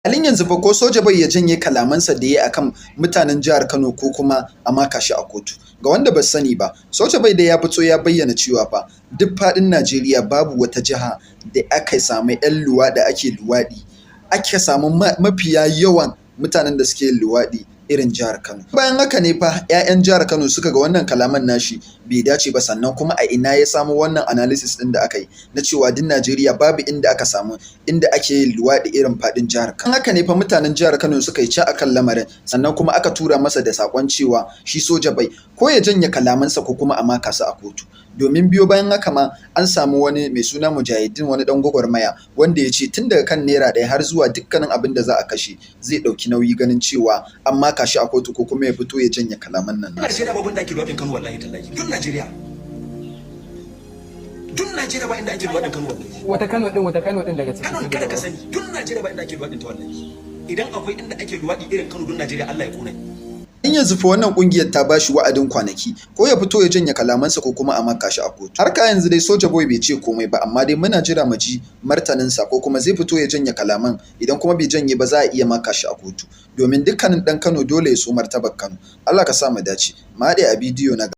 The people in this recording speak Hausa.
Halin yanzu fa ko Soja Boy ya janye kalamansa da ya yi akan mutanen jihar Kano ko kuma a maka shi a kotu. Ga wanda ba sani ba, Soja Boy dai ya fito ya bayyana cewa fa duk faɗin Najeriya babu wata jiha da aka samu 'yan luwaɗi ake luwaɗi, ake samu mafiya yawan mutanen da suke yin luwaɗi irin jihar Kano. Bayan haka ne fa 'ya'yan jihar Kano suka ga wannan kalaman nashi bai dace ba. Sannan kuma a ina ya samo wannan analysis ɗin da aka yi na cewa duk Najeriya babu inda aka samu inda ake yin luwaɗi irin faɗin jihar Kano? Haka ne fa mutanen jihar Kano suka yi ca akan lamarin, sannan kuma aka tura masa da saƙon cewa shi Soja Boy ko ya janye kalamansa ko kuma a maka su a kotu. Domin biyo bayan haka ma an samu wani mai suna Mujahideen, wani ɗan gwagwarmaya, wanda ya ce tun daga kan ₦1 har zuwa dukkanin abin da za a kashe zai ɗauki nauyi ganin cewa an maka shi a kotu ko kuma ya fito ya janye kalaman nan nasa. Najeriya babu inda ake luwaɗin Kano, wallahi tallahi. Duk Najeriya. Duk Najeriya ba inda ake luwaɗin Kano, wallahi. Wata Kano din, wata Kano din daga ciki? Kano kada ka sani. Duk Najeriya ba inda ake luwaɗin ta, wallahi. Idan akwai inda ake luwaɗi irin Kano duk Najeriya, Allah ya kona. In yanzu fa wannan kungiyar ta bashi wa'adin kwanaki ko ya fito ya janye kalamansa ko kuma a maka shi a kotu. Har ka yanzu dai Soja Boy bai ce komai ba, amma dai muna jira mu ji martaninsa, ko kuma zai fito ya janye kalaman. Idan kuma bai janye ba, za a iya maka shi a kotu. Domin dukkanin ɗan Kano dole ya so martabar Kano. Allah ka sa mu dace. Mu haɗe a bidiyo na gaba.